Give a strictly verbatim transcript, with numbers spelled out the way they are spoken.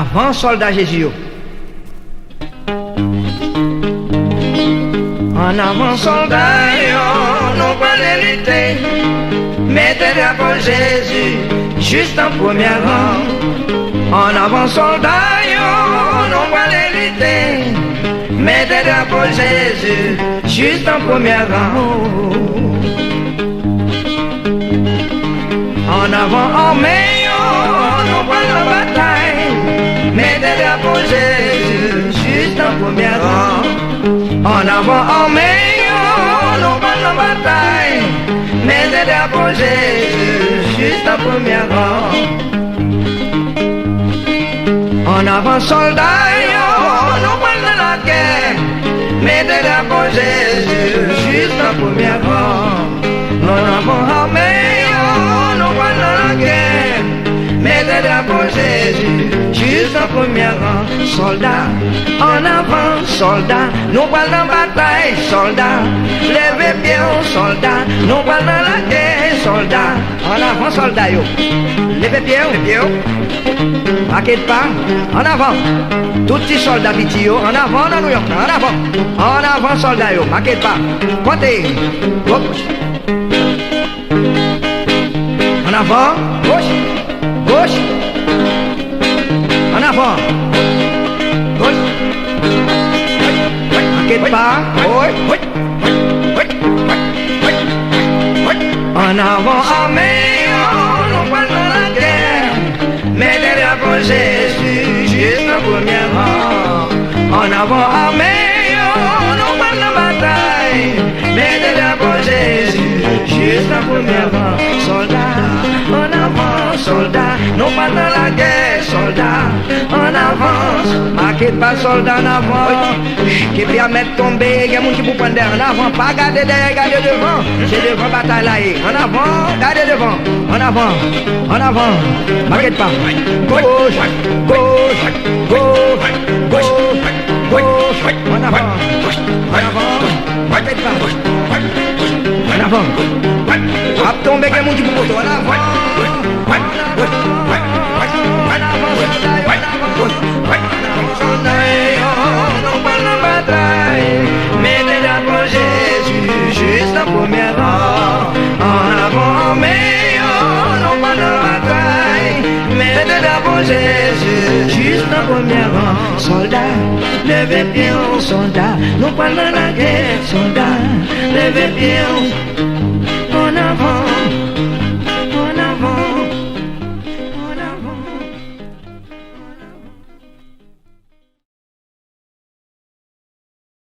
Avan sòlda Jezi yo. Ann avan sòlda yo, nou pral lite. Mete drapo Jezi jis nan premye ran. Ann avan sòlda yo, nou pral lite. Mete drapo Jezi jis nan premye ran. Ann avan ame yo, nou pral nan batay. Mete drapo Jezi jis nan premye ran. Ann avan ame yo, nou pral nan batay. Mete drapo Jezi jis nan premye ran. Ann avan sòlda yo, nou pral nan lagè. Mete drapo Jezi jis nan premye ran. Ann avan ame yo, nou pral nan lagè. Mete drapo Jezi jis nan premye ran. Sòlda, ann avan, sòlda, nou pral nan batay, sòlda. Leve pye w, sòlda, nou pral nan lagè, sòlda. Ann avan sòlda yo. Leve pye w, pye w. Make pa. Ann avan. Tout ti sòlda piti yo, ann avan nan Nouyòk la, ann avan. Ann avan sòlda yo, make pa. Konte. Hop. Ann avan. Goch. Goch. Ann avan. Goch. Make pa. Goch. Ann avan ame yo, nou pral nan lagè. Mete drapo Jezi jis nan premye ran. Ann avan ame yo, nou pral nan batay. Mete drapo Jezi jis nan premye ran. Sòlda, ann avan, sòlda, nou pral nan lagè, sòlda. Ann avan, make pa sòlda ann avan. Ke pye a mèt tonbe, gen moun ki pou pran dèyè. Ann avan, pa gade dèyè, gade devan. Se devan batay la ye. Ann avan, gade devan. Ann avan, ann avan. Make pa. Goch, goch, goch, goch, goch. Ann avan, ann avan. Make pa. Ann avan. W ap tonbe, gen moun ki pou pote w. Ann avan. Ann avan, sòlda yo, ann avan. Ann avan, sòlda yo, nou pral nan batay. Mete drapo Jezi jis nan premye ran. Ann avan, ame yo, nou pral nan batay. Mete drapo Jezi jis nan premye ran. Sòlda, leve pye w, sòlda, nou pral nan lagè, sòlda, leve pye w.